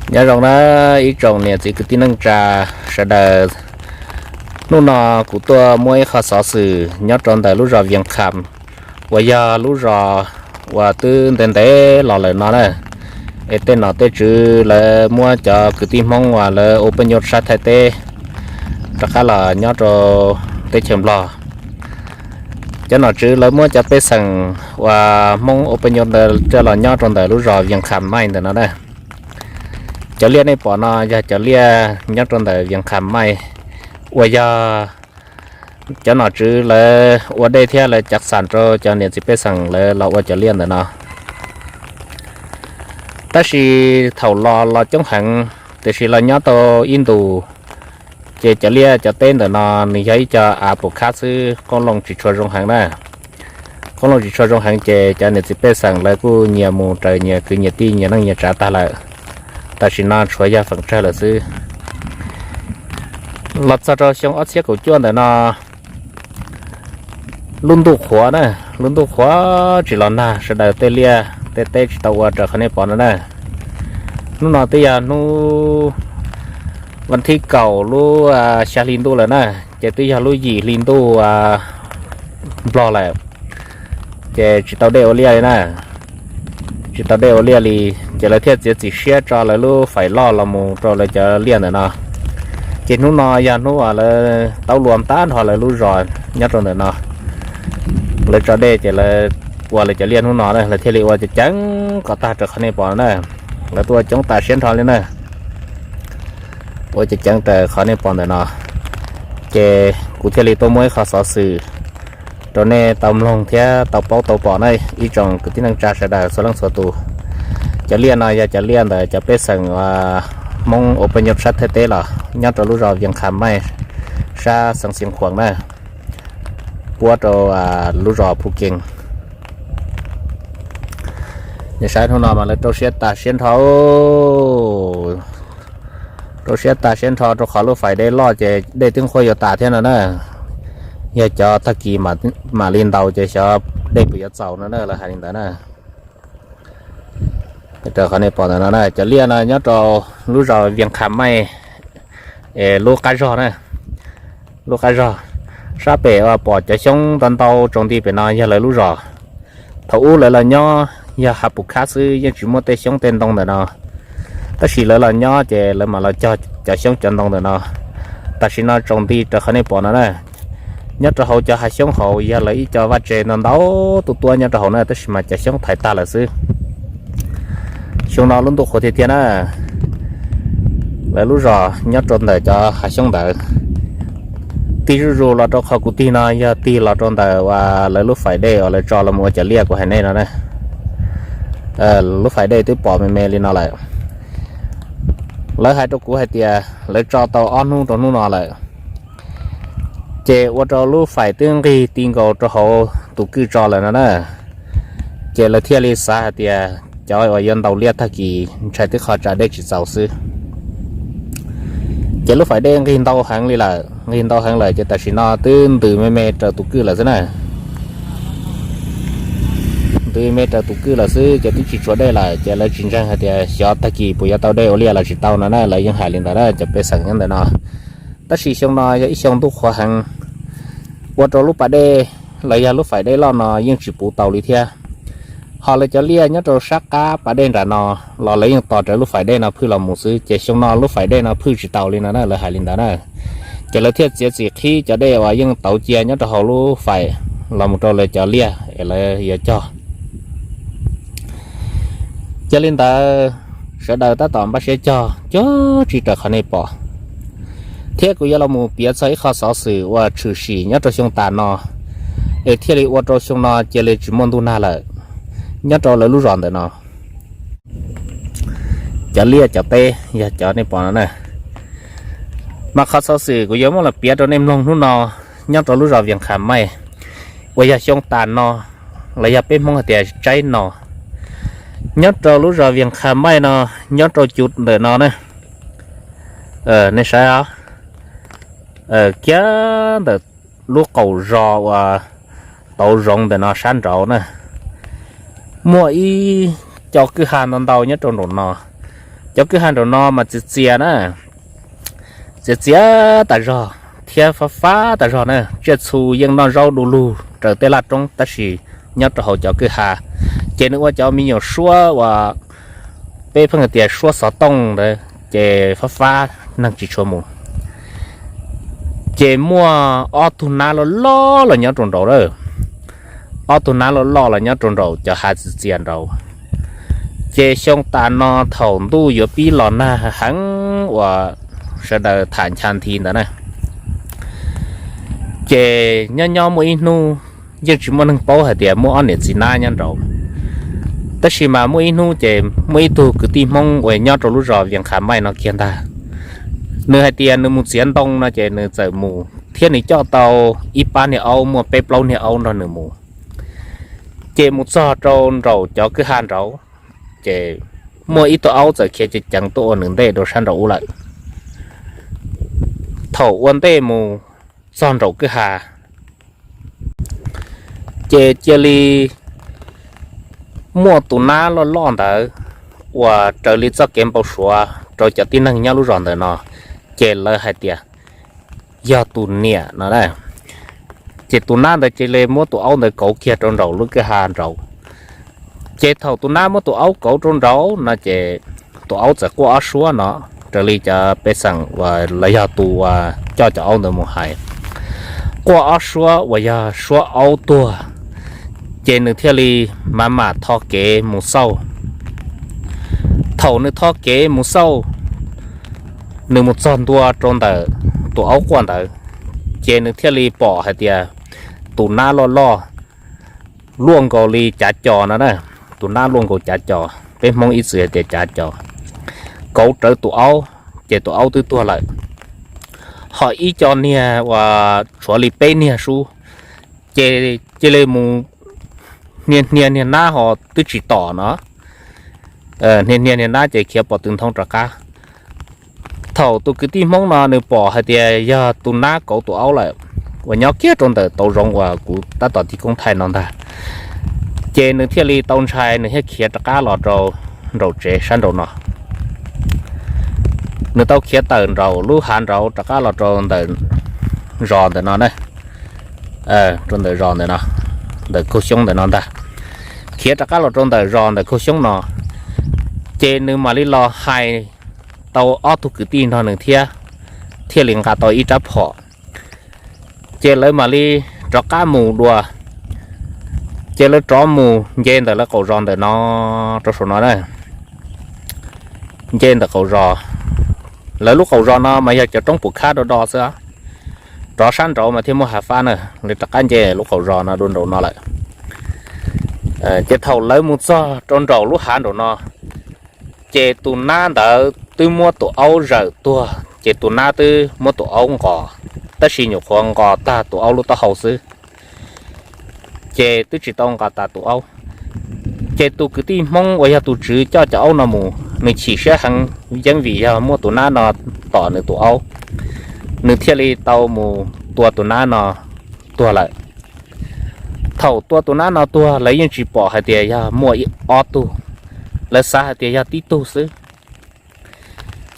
Nyob zoo na ib tsoom niam txiv kwv tij neej tsa sawv daws. Hnub no kuv tuaj muaj ib qho xov xwm nyob rau ntawm lub zos Vias Kham, uas yog lub zos uas twb ntev ntev los lawm no na. Es tej nom tej tswv lawv muab cov kwv tij Hmoob uas lawv ua paj nyuj sab Thaib teb rov qab los nyob rau teb chaws Nplog. Cov nom tswv lawv muab cov pej xeem uas Hmoob ua paj nyuj ntawd coj los nyob rau ntawm lub zos Vias Kham Maij ntawm no na. Cov liaj nej pom no yog cov liaj nyob rau ntawm Vias Kham Maij, uas yog cov nom tswv lawv ua dej thiab lawv cav xam rau cov niam txiv pej xeem lawv los ua cov liaj ntawm no. Tab sis thaum los los coob heev, tiam sis los nyob tau ib ntus, ces cov liaj cov teb ntawm no nws yog ib co av pum khab xwb, qoob loo tsis tshua zoo heev na. Qoob loo tsis tshua zoo heev ces cov niam txiv pej xeem lawv kuj nyias mus raws nyias kwv nyias tij nyias neej nyias tsav tag lawm. Tam sim no tshuav yog feem tsawg lawm xwb. Los txog rau xyoo ob txhiab kaum cuaj ntawm no, lub ntuj qhuav na, lub ntuj qhuav tsis los nag, sawv daws tej liaj tej teb tsis tau ua raws qhov nej pom no na. Hnub no twb yog hnub vas thib kaum lub xya hli ntuj lawm na, ces twb yog lub yim hli ntuj Nplog lawm, ces tsis tau dej ua liaj li na. Tsis tau dej ua liaj li, ces lawv thiaj txiav txim siab tso lawv lub fais loj los mus rau lawv cov liaj ntawm no. Ces hnub no yog hnub uas lawv taub luas tag nrho lawv lub zos nyob rau ntawm no. Lawv tso dej ces lawv ua lawv cov liaj hnub no, lawv thiaj li ua ceev ceev kom tag raws qhov nej pom na. Lawv tuaj ua coob tas siab nrho li na. Ua ceev ceev raws qhov nej pom ntawm no, ces kuv thiaj li tuaj muab ib qho xov xwm rau nej tau mloog thiab tau paub tau pom na, ib tsoom kwv tij neej tsa sawv daws txhua leej txhua tus. Cov liaj no yog cov liaj ntawm cov pej xeem Hmoob ua paj nyuj sab Thaib teb los nyob rau lub zos Vias Kham Maij, sab xeev Xiav Khuam na, puab rau lub zos Phu Kees. Nej saib hnub no mas lawv rau siab tas siab nrho, rau siab tas siab nrho rau qhov lub fais dej loj ces dej twb nqhuab yuav tas thiab no na. Yog cov tag kis mam li ntaus ces xyov dej puas yuav txaus no na, lawv hais li ntawd na. Raws qhov nej pom ntawm no na, cov liaj no nyob rau lub zos Vias Kham Maij, lub qab zog na, lub qab zog. Sab pem uas pom cov xyoob ntau ntau tsaus nti pem no yog lawv lub zos. Thaum ub lawv los nyob yog hav pum khab xwb, yeej tsis muaj tej xyoob tej ntoo ntawm no, tab sis lawv los nyob ces lawv mam los cog cov xyoob cov ntoo ntawm no. Tam sim no tsaus nti raws qhov nej pom no na. Nyob rau hauv cov hav xyoob hauv yog lawv ib co vaj tse ntau ntau tuab tuab nyob rau hauv na, tab sis mas cov xyoob thaiv tag lawm xwb. Xyoo no lub ntuj qhuav tiag tiag na. Lawv lub zos nyob rau ntawm cov hav xyoob ntawd. Tig zuj zus los rau qhov kuv tig no yog tig los rau ntawm uas lawv lub fais dej uas lawv tso los ua cov liaj kuv hais nej no na. Lub fais dej twb pom me me li no lawm. Lawv hais rau kuv hais tias lawv tso tau ob hnub rau hnub no lawm, ces ua rau lub fais twb nqig ti nkaus rau hauv tus kwj tso lawm no na. Ces lawv thiaj li xav hais tias cov uas yuav ntaus liaj tag kis ntshai twb qhov tsam dej tsis txaus xwb. Ces lub fais dej nqig ntau heev li lawm, nqig ntau heev lawm ces tam sim no twb ntws me me raws tus kwj lawm xwb na. Ntws me raws tus kwj lawm xwb ces twb tsis tshua dej lawm, ces lawv tsis ntseeg hais tias xyov tag kis puas yuav tau dej ua liaj los tsis tau no na, lawv yeej hais li ntawd na cov pej xeem nyob ntawm no. Tab sis xyoo no yog ib xyoo ntuj qhuav heev, ua rau lub pas dej los yog lub fais dej loj no yeej tsis puv tau li thiab. Ho lawv cov liaj nyob rau sab qab pas dej nram no los lawv yeej tos rawv lub fais dej no phwj los mus xwb, ces xyoo no lub fais dej no phwj tsis tau li no na, lawv hais li ntawd na. Ces lawv thiaj txiav txim qhib cov dej uas yeej tauv cia nyob rau hauv lub fais los mus rau lawv cov liaj es lawv yuav cog. Yog li ntawd, sawv daws tab tom npaj siab cog cuag tsi raws qhov nej pom, thiab kuv yuav los mus piav txog ib qho xov xwm uas tshwm sim nyob rau xyoo tas no, es thiaj li ua rau xyoo no cia li tsis muaj ntuj nag lawm nyob rau lawv lub zos ntawm no. Cov liaj cov teb yog cov nej pom no na. Mas qhov xov xwm kuv yuav muab los piav rau nej mloog hnub no nyob rau lub zos Vias Kham Maij, uas yog xyoo tas no, los yog peb Hmoob hais tias tsaib no, nyob rau lub zos Vias Kham Maij no, nyob rau cuv ntawm no na. Nej saib, kiag ntawm lub qaum zos uas tauv zoov ntawm no sab nraud na, muaj ib co kwj ha ntau ntau nyob rau nraum no. Cov kwj ha nraum no mas txias txias na, txias txias tas zog thiab fab fab tas zog na, tsiaj txhu yeej noj zaub du lug raws tej laj roob tab sis nyob rau hauv cov kwj ha ces nws ua cov me nyuam suab uas peb pheej hais tias suab xov tooj ntawd ces fab fab neeg tsis tshua mus. Ces muaj ob tug nab loj loj los nyob rau nraud lawm, ob tug nab loj loj los nyob rau nraum cov ha txias txias nraud. Ces xyoo tas no thaum ntuj yuav pib los nag heev uas sawv daws tham ncha nthi ntawd na, ces nyob nyob muaj ib hnub, yeej tsis muaj neeg paub hais tias muaj ob niam txiv nab nyob nraud. Tab sis mas muaj ib hnub ces muaj ib tug kwv tij Hmoob uas nyob rau lub zos Vias Qha Maij no kiag ntag, nws hais tias nws mus txiav ntoo no ces nws txawm mus thiab nws coj tau ib pab niag aub muaj peb plaub niag aub nrog nws mus. Ces mus txog rau nraum cov kwj ha nraud, ces muaj ib tug aub txawm khiav ceev ceev tuaj ua nws ntej rau sab nraum ub lawm. Thaum ua ntej mus txog nraum kwj ha, ces cia li muaj tus nab loj loj ntawd uas raws li txoj kev npau suav rau cov tib neeg nyob lub zos ntawm no, ces lawv hais tias yog tus niam no. Ces tus nab ntawd cia li muab tus aub ntawd kauv kiag rau nraum lub kwj ha nraud. Ces thaum tus nab muab tus aub kauv rau nraud no ces tus aub txawm quaj ob suab no, raws li cov pej xeem uas lawv yog tus uas coj cov aub ntawd mus hais, quaj ob suab uas yog suab aub tuag. Ces nws thiaj li mam mam tho kev mus xauj. Thaum nws tho kev mus xauj, nws mus txog ntua rau ntawm tus aub quaj ntawd, ces nws thiaj li pom hais tias tus nab loj loj luaj nkaus li cav co no na, tus nab luaj nkaus cav co, peb Hmoob ib txwm hais tias cav co, kauv rawv tus aub, ces tus aub twb tuag lawm. Ho ib co niag uas tshuav li peb niag sub, ces cia li mus hnia hnia niag nab ho twb tsis tom no, hnia hnia niag nab ces khiav pom tw nthoo rov qab. Thaum tus kwv tij Hmoob no nws pom hais tias yog tus nab kauv tus aub lawm, uas nyob kiag rau ntawm tauv zoov uas kuv tab tom tig koob thaij no ntag, ces nws thiaj li tau ntshai, nws thiaj khiav rov qab los rau nraum tsev sab nraum no. Nws tau khiav tawm nraum lub hav nraud rov qab los rau ntawm zos ntawm no na, rau ntawm zos ntawm no, ntawm kaug xyoob ntawm no ntag. Khiav rov qab los rau ntawm zos ntawm kaug xyoob no, ces nws mam li los hais tau ob tug kwv tij nrog nws thiab, thiaj li nqa tau ib rab phom. Ces lawv mam li rov qab mus dua, ces lawv rov mus nce ntawm lawv qaum zos ntawm no rau saum no na, nce ntawm qaum zos. Lawv lub qaum zos no mas yog cov roob pum khab do do xwb, rov sab nraud mas thiaj muaj hav fab na, lawv rov qab nce lub qaum zos no dua nraum no lawm. Ces thaum lawv mus txog rau nraum lub hav nraum no, ces tus nab ntawd twb muab tus aub zawm tuag, ces tus nab twb muab tus aub nqos, tab sis nyuam qhuav nqos tag tus aub lub taub hau xwb, ces twb tsis tau nqos tas tus aub. Ces tus kwv tij Hmoob uas yog tus tswv coj cov aub no mus, nws chim siab heev, yeeb vim yog muaj tus nab no tom nws tus aub, nws thiaj li tau mus tua tus nab no tuag lawm. Thaum tua tus nab no tuag lawv yeej tsis pom hais tias yog muaj ob tug, lawv xav hais tias yog tib tug xwb.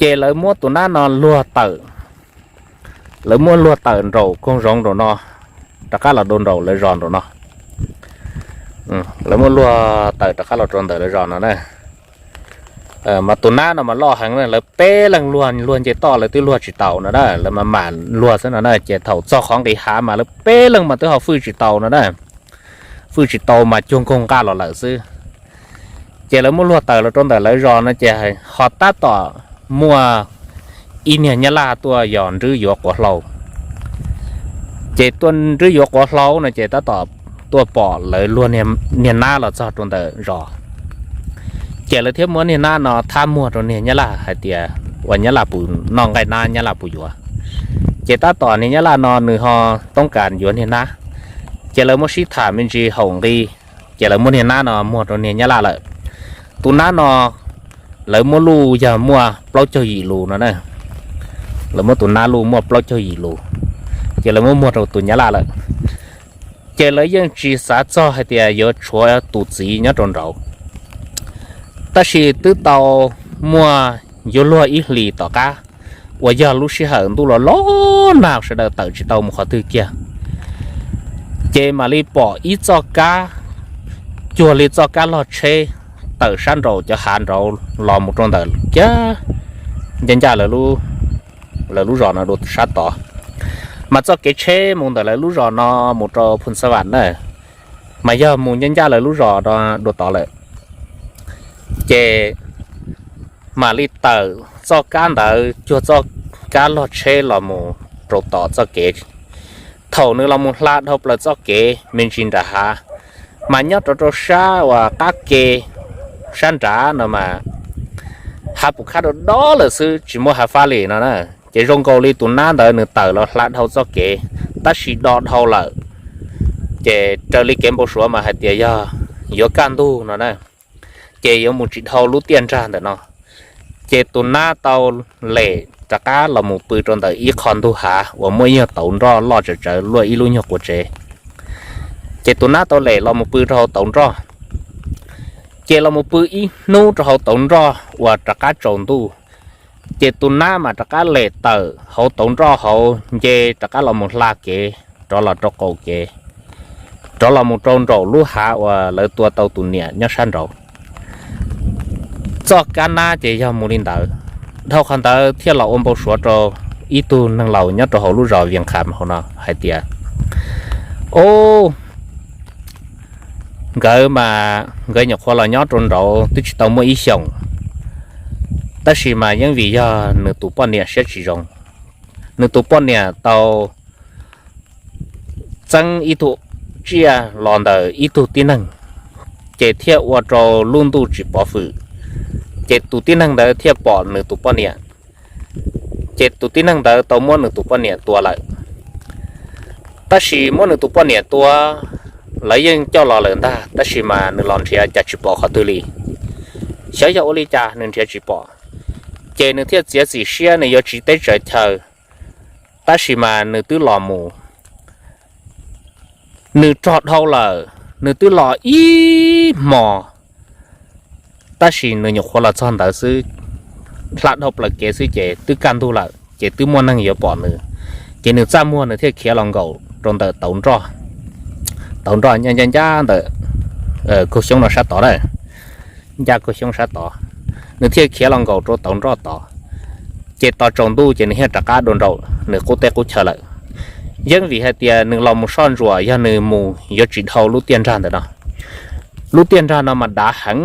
Ces lawv muab tus nab no luag tawm, lawv muab luag tawm nraum koog zoov nraum no, rov qab los rau nraum lawv zos nraum no. Lawv muab luag tawm rov qab los rau ntawm lawv zos no na. Mas tus nab no mas loj heev na, lawv peb leeg luag, luag nce toj lawv twb luag tsis taus no na, lawv mas mam luag xwb no na. Ces thaum txog qhov nqis hav mas lawv peb leeg mas twb ho fwj tsis tau no na, fwj tsis tau mas cuag nkaug nqaj los lawm xwb. Ces lawv muab luag tawm los rau ntawm lawv zos no ces ho tab tom muaj ib niag nyab laj tuaj yos nrwb yuav quav hlau. Ces tuaj nrwb yuav quav hlau no ces tab tom tuaj pom lawv luag niag nab los txog rau ntawm zos. Ces lawv thiaj muab niag nab no thab muag rau niag nyab laj hais tias uas nyab laj puas noj nqaij nab, nyab laj puas yuav. Ces tab tom niag nyab laj no nws ho toob kas yuav niag nab, ces lawv muab sib tham me ntsis haum nqi, ces lawv muab niag nab no muag rau niag nyab laj lawm. Tus nab no lawv muab luj yog muaj plaub caug yim lus no na, lawv muab tus nab luj muaj plaub caug yim lus, ces lawv muab muag rau tus nyab laj lawm. Ces lawv yeej tsis xav txog hais tias yuav tshuav tus txiv nyob rau nraud. Tab sis twb tau muaj yuav luag ib hlis tom qab uas yog lub sij hawm ntuj los los nag sawv daws tawm tsis tau mus qhov twg kiag, ces mam li pom ib txoj kab, cuag li txoj kab log tsheb tawm sab nraum cov hav nraud los mus rau ntawm kiag ncaj ncaj lawv lub zos no dua sab tod. Mas txoj kev tsheb mus ntawm lawv lub zos no mus rau Phu Xa Vam na, mas yog mus ncaj ncaj lawv lub zos no dua tod lawm, ces mam li tawm txoj kab ntawd cuag txoj kab log tsheb los mus rau tom txoj kev. Thaum nws los mus hla dhau plaws txoj kev me ntsis nram hav, mas nyob rau rau sab uas qab ke sab nrad no mas hav pum khab do dob lawm xwb tsis muaj hav fab li no na. Ces zoo nkaus li tus nab ntawd nws tawm los hla dhau txoj kev, tab sis do dhau lawm. Ces raws li kev npau suav mas hais tias yog yuav kaj ntug no na, ces yuav mus tsis dhau lub tiaj nrag ntawm no. Ces tus nab tau lem rov qab los mus pw rau ntawm ib qho ntug hav uas muaj ib nyuag tauv nroj loj tsawv tsawv luaj ib lub nyuag quav tsev. Ces tus nab tau lem los mus pw rau hauv tauv nroj, ces los mus pw ib hnub rau hauv tauv nroj uas rov qab tsaus ntuj. Ces tus nab mas rov qab lem tawm hauv tauv nroj hauv nce rov qab los mus hla kev rov los rau qaum kev, rov los mus rau nraum lub hav uas lawv tua tau tus niam nyob sab nraud. Txoj kab nab ces yog mus li ntawd. Dhau qhov ntawd thiaj los ua npau suav rau ib tug neeg laus nyob rau hauv lub zos Vias Kham hauv no hais tias, o, nkawd mas nkawd nyuam qhuav los nyob rau nraud twb tsis tau muaj ib xyoos, tab sis mas yeej vim yog nws tus poj niam siab tsis zoo, nws tus poj niam tau txeeb ib tug tsiaj los ntawm ib tug tib neeg, ces thiaj ua rau lub ntuj tsis pov hwm, ces tus tib neeg ntawd thiaj pom nws tus poj niam. Ces tus tib neeg ntawd tau muab nws tus poj niam tua lawm. Tab sis muab nws tus poj niam tua, lawv yeej coj los lawm ntag, tab sis mas nws los nrhiav cas tsis pom qhov twg li. Xyov yog ua li cas nws nrhiav tsis pom, ces nws thiaj txiav txim siab nws yuav tsiv teb tsaws chaw, tab sis mas nws twb los mus, nws rog dhau lawm, nws twb los ib hmos, tab sis nws nyuam qhuav los txog ntawd xwb, hla dhau plaws kev xwb ces twb kaj ntug lawm ces twb muaj neeg yuav pom nws. Ces nws txaj muag nws thiaj khiav los nkaum rau ntawm tauv nroj, tauv nroj ncaj ncaj ntawm kaug xyoob no sab tod na, ncaj kaug xyoob sab tod, nws thiaj khiav los nkaum rau tauv nroj tod. Ces tos tsaus ntuj ces nws thiaj rov qab dua nraum nws qub teb qub chaw lawm. Yeej vim hais tias nws los mus soj ntsuam yog nws mus yuav tsis dhau lub tiaj nrag ntawm no. Lub tiaj nrag no mas dav heev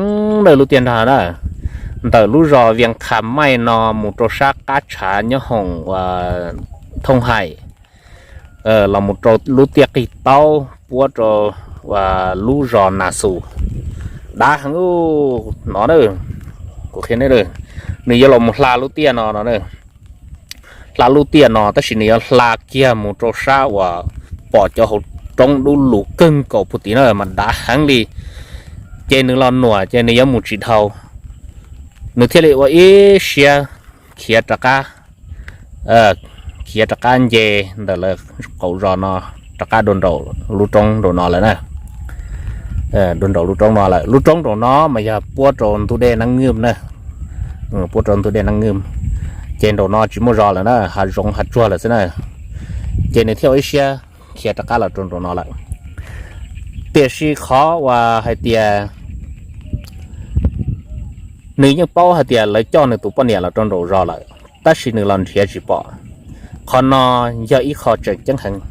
na, lub tiaj nrag na, ntawm lub zos Vias Kham Maij no mus rau sab qab tshav nyob hoom Thooj Hais, los mus rau lub tiaj Qig Taub puab rau lub zos Nas Xus. Dav heev no, kuv qhia, nws yuav los mus hla lub tiaj no no, hla lub tiaj no tab sis nws yuav hla kiag mus rau sab uas pom cov hauv roob dub lug kawg nkaus puag tim na mas dav heev li. Ces nws los nuam ces nws yuav mus tsis dhau, nws thiaj li ua ib siab khiav rov qab, khiav rov qab nce ntawm lawv qaum zos no rov qab dua nraum lub roob nraum no lawm na. Dua nraum lub roob no lawm, lub roob nraum no mas yog puab rau ntug dej Nab Ngwj na, puab rau ntug dej Nab Ngwj, ces nraum no tsis muaj zos lawm na, hav zoov hav tsuag lawm xwb na. Ces nws thiaj ua ib siab khiav rov qab los rau nraum no lawm. Tiam sis qhov uas hais tias nws yeej paub hais tias lawv coj nws tus poj niam los rau nraum zos lawm, tab sis nws los nrhiav tsis pom. Qhov no yog ib qho tseem ceeb heev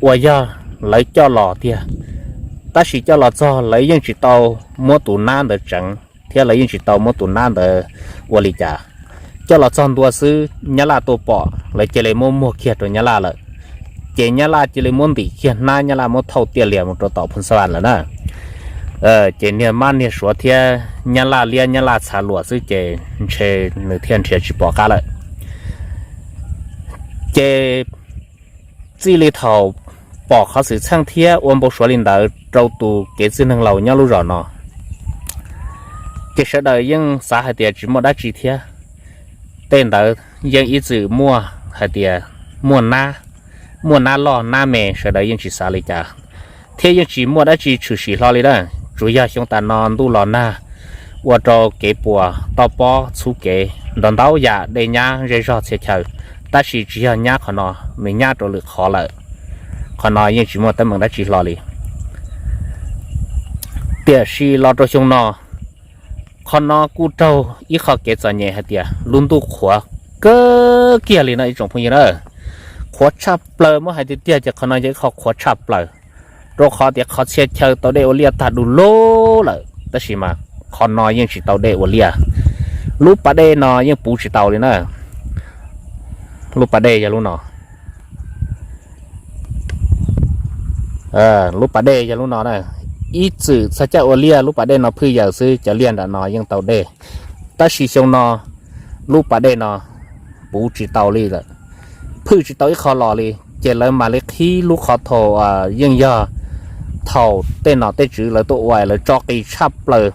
uas yog lawv coj los tiag, tab sis coj los txog lawv yeej tsis tau muab tus nab ntawd tseev thiab lawv yeej tsis tau muab tus nab ntawd ua li cas. Coj los txog ntua xwb Nyab Laj tuaj pom lawv cia li muab muag kiag rau Nyab Laj lawm. Ces Nyab Laj cia li muab ntim kiag hnab, Nyab Laj muab thauj tiaj lias mus rau tom Phu Xa Vam lawm na. Ces niag mab niag suav thiab Nyab Laj liab Nyab Laj txha luam xwb ces ntshe nws thiaj nrhiav tsis pom qab lawm. Ces txij li thaum pom qhov xwm txheej thiab ua npau suav li ntawd rau tus kev txwj neeg laus nyob lub zos no, ces sawv daws yeej xav hais tias tsis muaj dab tsi thiab. Tej ntawd yeej ib txwm muaj hais tias muaj nab, muaj nab loj nab me sawv daws yeej tsis xav li cas, thiab yeej tsis muaj dab tsi tshwm sim hlo li na. Tsuas yog xyoo tas no ntuj los nag, ua rau kev puas toj pob txhub kev, nrog ntau yam dej nyab zej zog txhia chaw, tab sis tsis yog nyab qhov no, nws nyab rau lwm qhov lawm. Qhov no yeej tsis muaj teeb meem dab tsi hlo li. Tiam sis los rau xyoo no, qhov no kuj raug ib qho kev txom nyem hais tias lub ntuj qhuav kawg kiag li no ib tsoom phooj ywg na. Qhuav tshaj plaws, muab hais tiag tiag ces qhov no yog ib qho qhuav tshaj plaws, rau qhov tias qhov txhia chaw tau dej ua liaj tag du lug lawm, tab sis mas qhov no yeej tsis tau dej ua liaj. Lub pas dej no yeej puv tsis tau li na. Lub pas dej yog lub no. Lub pas dej yog lub no na. Ib txwm txog caij ua liaj lub pas dej no phwj yaws xwb, cov liaj nram no yeej tau dej. Tab sis xyoo no lub pas dej no puv tsis tau li lawm, phwj tsis tau ib qho los li. Ces lawv mam li qhib lub qhov thaum, yeej yog thaum tej nom tej tswv lawv tuaj ua, lawv tso qis tshaj plaws,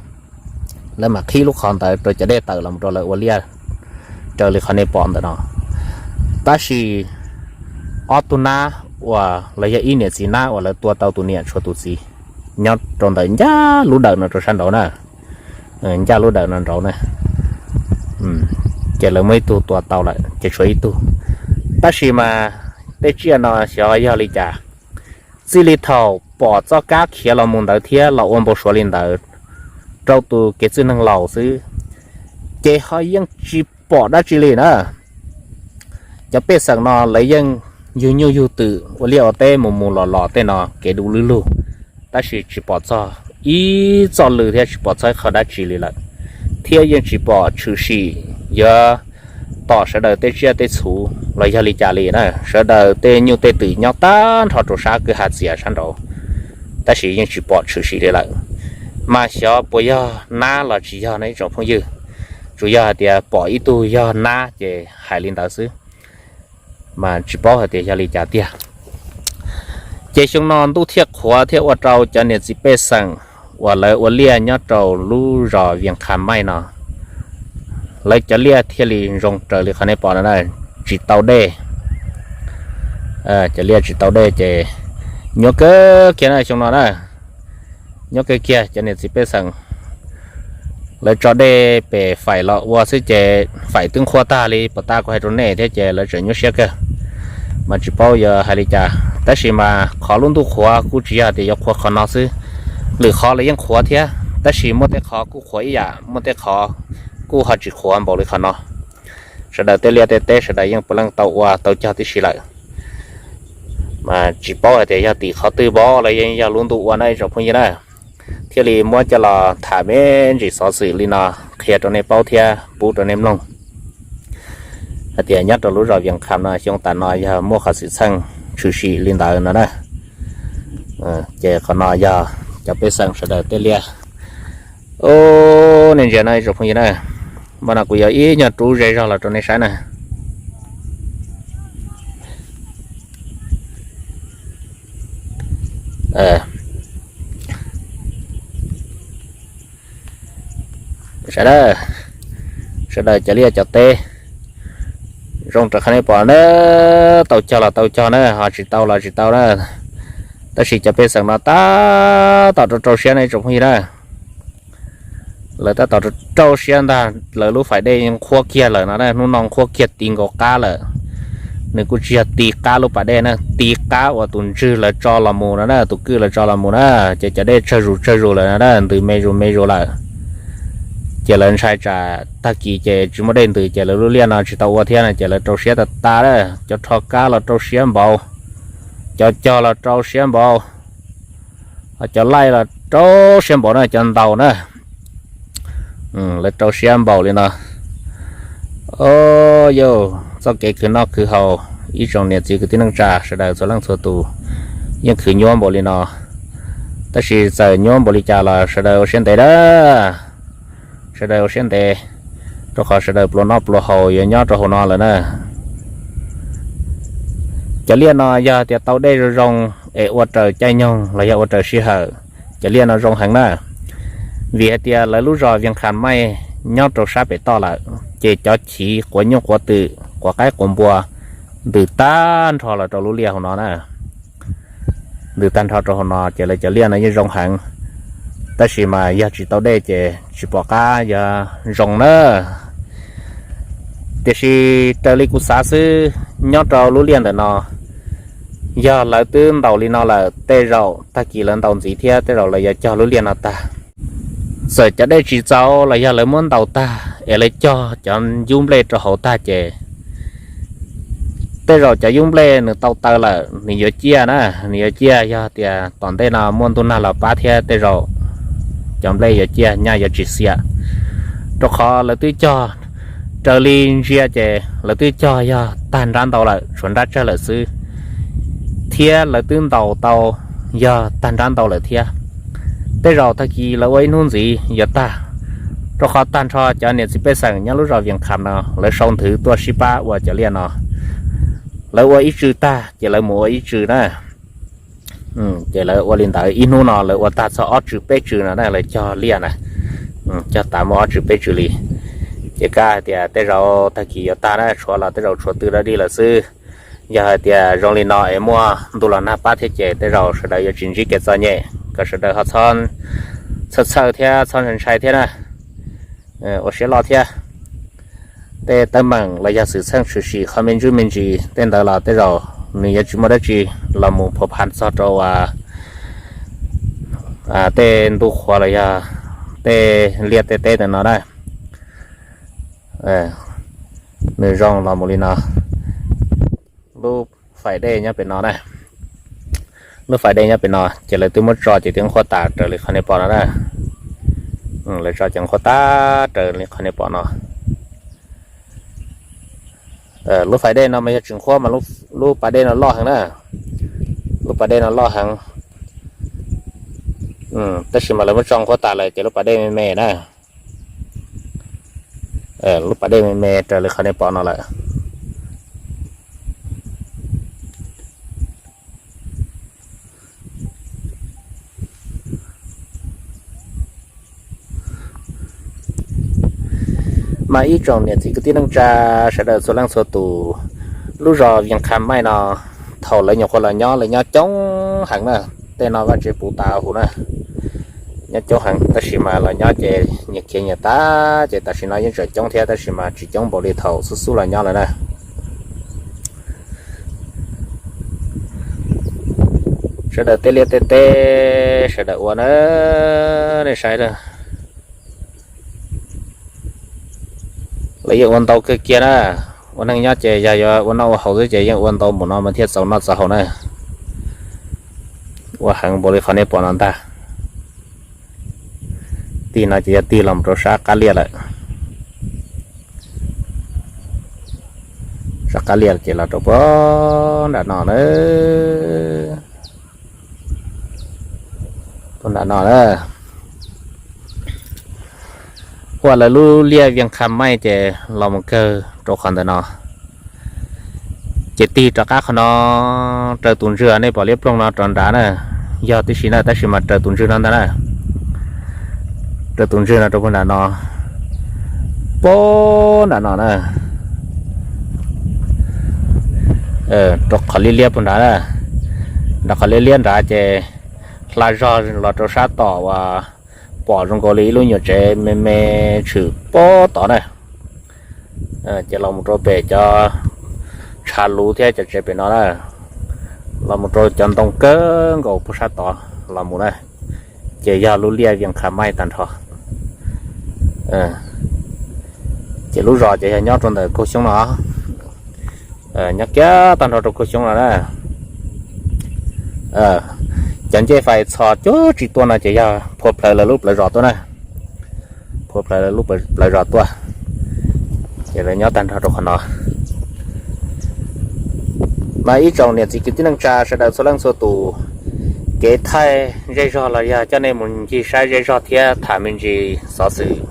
lawv mam qhib lub qhov ntawd rau cov dej tawm los rau lawv ua liaj raws li qhov nej pom ntawm no. Tab sis ob tug nab uas los yog ib niam txiv nab uas lawv tua tau tus niam tshuav tus txiv nyob rau ntawm ncaj lub dawm no rau sab nraud na. Ncaj lub dawm no nraud na. Ces lawv muaj ib tug tua tau lawm ces tshuav ib tug. Tab sis mas tej tsiaj no xyov yog li cas, txij li thaum pom txoj kab khiav los mus ntawd thiab los ua npau suav li ntawd rau tus kev txwj neeg laus xwb, ces ho yeej tsis pom dab tsi li na. Cov pej xeem no lawv yeej yug nyuj yug twm ua liaj ua teb mus mus los los tej no kev du lug lug, tab sis tsis pom txog ib txoj lw thiab tsis pom txog ib qho dab tsi li lawm, thiab yeej tsis pom tshwm sim yuav tom sawv daws tej tsiaj tej txhu los yog li cas li na. Sawv daws tej nyuj tej twm nyob tag nrho rau sab kwj ha txias sab nraud, tab sis yeej tsis pom tshwm sim li lawm. Mas xyov puas yog nab los tsis yog no ib tsoom phooj ywg, tsuas yog hais tias pom ib tug yog nab ces hais li ntawd xwb, mas tsis paub hais tias yog li cas tiag. Ces xyoo no ntuj thiaj qhuav thiab ua rau cov niam txiv pej xeem uas lawv ua liaj nyob rau lub zos Vias Qha Maij no, lawv cov liaj thiaj li zoo raws li qhov nej pom no na. Tsis tau dej, cov liaj tsis tau dej ces nyuaj kawg kiag na xyoo no na. Nyuaj kawg kiag, cov niam txiv pej xeem lawv tso dej pem faim los ua xwb ces faim twb nqhuab tag li puas tas kuv hais rau nej thiab ces lawv tseem nyuaj siab kawg, mas tsis paub yuav hais li cas. Tab sis mas qhov lub ntuj qhuav kuj tsis yog tias yuav qhuav qhov no xwb, lwm qhov los yeej qhuav thiab, tab sis muaj tej qhov kuj qhuav ib yam, muaj tej qhov kuj ho tsis qhuav npaum li qhov no. Sawv daws tej liaj tej teb sawv daws yeej puav leej tau ua tau cog tib si lawm, mas tsis paub hais tias yog tim qhov twg npaum los yeej yog lub ntuj ua na ib tsoom phooj ywg na. Thiaj li muab coj los tham me ntsis xov xwm li no qhia rau nej paub thiab pub rau nej mloog hais tias nyob rau lub zos Vias Qha no xyoo tas no yog muaj qhov xwm txheej tshwm sim li ntawd no na. Ces qhov no yog cov pej xeem sawv daws tej liaj. Ub, nej ntsia no ib tsoom phooj ywg na, mas no kuv yuav ib nyuag rub ze zog los rau nej saib na. Sawv daws, sawv daws cov liaj cov teb zoo raws qhov nej pom na, tau cog los tau cog na, ho tsis tau los tsis tau na. Tab sis cov pej xeem no tab tom rau rau siab na ib tsoom phooj ywg na. Lawv tab tom rau rau siab ntag, lawv lub faim dej nqhuab kiag lawm no na, hnub no nqhuab kiag ti nkaus qab lawm. Nws kuj tsis yog ti qab lub pas dej na, ti qab uas tus ntswg lawv tso los mus no na, tus kwj lawv tso los mus na, ces cov dej tsawg zus tsawg zus lawm no na, ntws me zus me zus lawm. Ces lawv ntshai tsam tag kis ces tsis muaj dej ntws ces lawv lub liaj no tsis tau ua thiab no ces lawv rau siab tas tas na, cov rho kab los rau siab npaum, cov cog los rau siab npaum, cov laij los rau siab npaum na, cov ntaus na. Lawv rau siab npaum li no. Au yau, txoj kev khwv noj khwv haus, ib tsoom niam txiv kwv tij neej tsa sawv daws txhua leej txhua tus yeej khwv nyuaj npaum li no. Tab sis txawm nyuaj npaum li cas los sawv daws ua siab ntev na, sawv daws ua siab ntev, rau qhov sawv daws pluas noj pluas haus yuav nyob rau hauv no lawm na. Cov liaj no yog tias tau dej zoo zoo es ua raws caij nyoog los yog ua raws sij hawm, cov liaj no zoo heev na. Vim hais tias lawv lub zos Vias Qha Maij nyob rau sab pem toj lawm, ces cov chiv quav nyuj quav twm quav qaib quav npua ntws tag nrho los rau lub liaj hauv no na. Ntws tag nrho rau hauv no ces lawv cov liaj no yeej zoo heev. Tab sis mas yog tsis tau dej ces tsis pom qab yuav zoo na. Tiam sis raws li kuv xav xwb, nyob rau lub liaj ntawm no, yog lawv twb ntaus li no lawm, tej zaum tag kis lawv ntaus ntxiv thiab tej zaum lawv yuav cog lub liaj no tag. Txawm cov dej tsis txaus los yog lawv muab ntaus tag es lawv cog cov yub nplej rau hauv tag ces tej zaum cov yub nplej nws tau taw lawm nws yuav ciaj na, nws yuav ciaj. Yog tias tom ntej no muaj ntuj nag los pab thiab tej zaum cov nplej yuav ciaj, nyaj yuav tsis xiam, rau qhov lawv twb cog, raws li ntsia ces lawv twb cog yog tag nrab ntau lawm, tshuav nrab tsawg lawm xwb, thiab lawv twb ntaus tau yog tag nrab ntau lawm thiab. Tej zaum tag kis lawv ua ib hnub ntxiv yuav tag, rau qhov tag nrho cov niam txiv pej xeem nyob lub zos Vias Kham no lawv sau nthwv tuaj sib pab ua cov liaj no. Lawv ua ib tsw tag ces lawv mus ua ib tsw na. Ces lawv ua li ntawd, ib hnub no lawv ua tag txog ob tsw peb tsw no na, lawv cog liaj na, cog tas muaj ob tsw peb tsw li. Ces kav hais tias tej zaum tag kis yuav tag na, tshuav los tej zaum tshuav tw dab dig lawm xwb. Yog hais tias zoo li no es muaj ntuj los nag pab thiab ces tej zaum sawv daws yuav tsis ntsib kev txom nyem, kom sawv daws ho txhob txhawj txhawj thiab txhob ntshai ntshai thiab na. Ua siab loj thiab. Tej teeb meem los yog xwm txheej tshwm sim qhov me ntsuj me ntsis tej ntawd los tej zaum nws yuav tsis muaj dab tsi los mus phua pha txog rau uas tej ntu qhuav los yog tej liaj tej teb ntawm no na. Nws zoo los mus li no. Lub fais dej nyob pem no na. Lub fais dej nyob pem no ces lawv twb muab tso ces twb nqhuab tas raws li qhov nej pom no na. Lawv tso ces nqhuab tas raws li qhov nej pom no. Lub fais dej no mas yog tsis nqhuab mas lub pas dej no loj heev na. Lub pas dej no loj heev, tab sis mas lawv muab tso nqhuab tas lawm ces lub pas dej me me na. Lub pas dej me me raws li qhov nej pom no lawm. Mas ib tsoom niam txiv kwv tij neej tsa sawv daws txhua leej txhua tus, lub zos Vias Kham Maij no thaum lawv nyuam qhuav los nyob lawv nyob coob heev na. Tej no vaj tsev puv tas huv na, nyob coob heev tab sis mas los nyob ces nyias khiav nyias tas ces tam sim no yeej tseem coob thiab tab sis mas tsis coob npaum li thaum xub xub los nyob lawm na. Sawv daws tej liaj tej teb sawv daws ua na, nej saib a, lawv yeej ua ntau kawg kiag na. Ua neej nyob ces yog yuav ua noj ua haus xwb ces yeej ua ntau npaum no mas thiaj txaus noj txaus haus na. Ua heev npaum li qhov nej pom no ntag. Tig no ces yog tig los rau sab qab liaj lawm. Sab qab liaj ces los rau puag nram no na. Puag nram no na. Ua lawv lub liaj Vias Kham Maij ces los mus kawg rau qhov ntawm no. Ces tig rov qab qhov no, raws tus ntswg nej pom liab ploog no rov nrad na. Yog tib si na tab sis mas raws tus ntswg no ntag na. Raws tus ntswg no rau puag nram no, puag nram no na. Rau qhov liab liab puag nrad na. Nrad qhov liab liab nrad ces hla zog los rau sab tom uas pom zoo nkaus li ib lub nyuam tsev me me tshwm puag tod na. Ces los mus rau pem cov tshav luv thiab cov tsev pem no na, los mus rau cov ntoo kawg nkaus puag sab tod los mus na, ces yog lub liaj Vias Kham Maij tag nrho. Ces lub zos ces yog nyob rau ntawm kaug xyoob no, nyob kiag tag nrho rau kaug xyoob no na. Cov ncej fais txhos cuag tsis tuaj no ces yog phua plawv lawv lub plawv zos tuaj na. Phua plawv lawv lub plawv zos tuaj, ces lawv nyob tag nrho rau qhov no. Mas ib tsoom niam txiv kwv tij neej tsa sawv daws txhua leej txhua tus, kev thaij zej zog los yog coj nej mus ncig saib zej zog thiab tham me ntsis xov xwm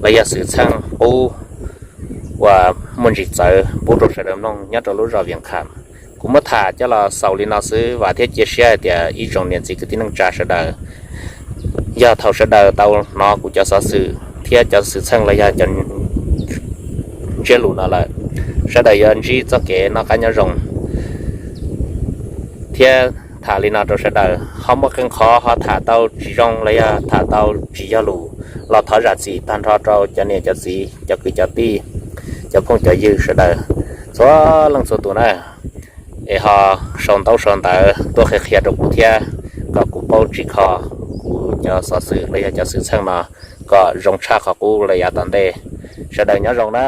los yog xwm txheej qub uas muaj ntsis txawv pub rau sawv daws mloog nyob rau lub zos Vias Kham. Kuv muab tham coj los xaus li no xwb, vam thiab cia siab hais tias ib tsoom niam txiv kwv tij neej tsa sawv daws, yog thaum sawv daws tau hnov kuv cov xov xwm thiab cov xwm txheej los yog cov ntsiab lus no lawm, sawv daws yuav ntsib txoj kev noj qab nyob zoo thiab Tham li no rau sawv daws, ho muaj qee qhov ho tham tau tsis zoo los yog tham tau tsis yog lus los thov zam txim tag nrho rau cov niam cov txiv, cov kwv cov tij, cov phooj cov ywg sawv daws txhua leej txhua tus na. Es ho sau ntaub sau ntawv tuaj qhia qhia rau kuv thiab, kom kuv paub tsim kho kuv cov xov xwm los yog cov xwm txheej no kom zoo tshaj qhov qub lawm yav tom ntej. Sawv daws nyob zoo na.